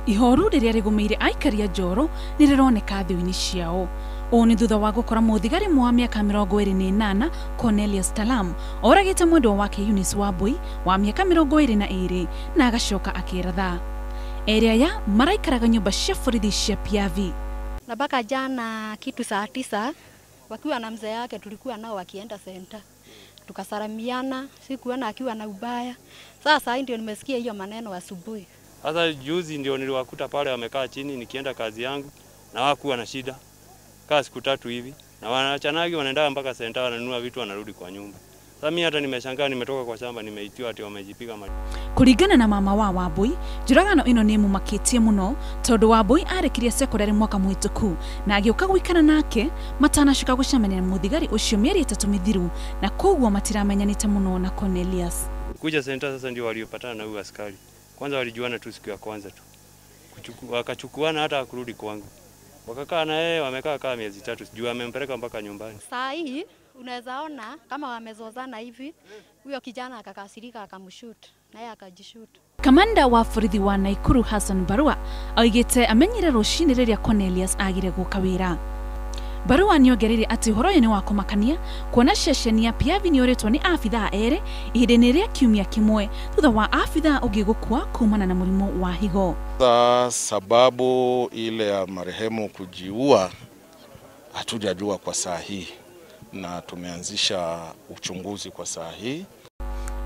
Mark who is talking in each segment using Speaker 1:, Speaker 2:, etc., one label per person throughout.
Speaker 1: Ihoru rĩrĩa rĩgũmĩire aikari a Njoro nĩ rĩroneka thĩ-inĩ ciao. Ũũ nĩ thutha wa gũkora mũthigari wa mĩaka 28 Cornelius Talam oragĩte mwendwa wake Eunice Wambui wa mĩaka 22 na agacoka akĩratha. Erĩ aya maraikaraga nyũmba cia borithi cia Piavi.
Speaker 2: Na mpaka jana kitu saa 9 wakiwa na mzee yake tulikuwa nao wakienda center. Tukasalamiana, sikuona akiwa na ubaya. Sasa ndio nimesikia hiyo maneno asubuhi.
Speaker 3: Sasa juzi ndio niliwakuta pale wamekaa chini nikienda kazi yangu na hawakuwa na shida. Kaa siku 3 hivi na wanachanagi wanaenda mpaka center wananunua vitu wanarudi kwa nyumba. Sasa mimi hata nimeshangaa nimetoka kwa shamba nimeitiwa ati wamejipiga maji.
Speaker 1: Kuringana na mama wa Wambui, njũragano ĩno nĩ ĩmũmakĩtie mũno tondũ Wambui arĩkirie secondary mwaka mũhĩtũku na agĩũka gũikara nake matanacoka gũcemania na mũthigari ũcio mĩeri 3 mĩthiru na koguo matiramenyanĩte mũno na Cornelius.
Speaker 3: Kuja center sasa ndio waliopatana na huyu askari. Kwanza walijuana tu siku ya kwanza tu. Wakachukuana hata kurudi kwangu. Wakakaa na yeye wamekaa kama miezi 3 sijui amempeleka mpaka nyumbani.
Speaker 2: Saa hii unaweza ona kama wamezozana hivi, huyo kijana akakasirika akamshoot na yeye akajishoot.
Speaker 1: Kamanda wa borithi wa Nakuru Hassan Barua oigĩte amenyire rũcinĩ rĩrĩa Cornelius agire gũka wĩra. Barua nĩongereire atĩ ũhoro ũyũ nĩ wa kũmakania kuona ceceni ya Piavi nĩũrĩtwo nĩ abithaa erĩ ihinda-inĩ rĩa kiumia kĩmwe thutha wa abithaa ũngĩ gũkua kumana na mũrimũ wa higo.
Speaker 4: Sababu ile ya marehemu kujiua hatujajua kwa saa hii na tumeanzisha uchunguzi kwa saa hii.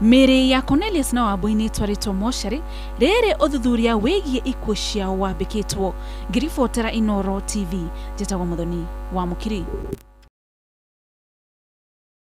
Speaker 1: Mĩĩrĩ ya Cornelius na Wambui nĩ ĩtwarĩtwo mocarĩ rĩrĩ ũthuthuria wĩgiĩ ikuũ ciao wambĩkĩtwo. Ngĩribotera Inooro TV, njĩtagwo Muthoni wa Mũkiri.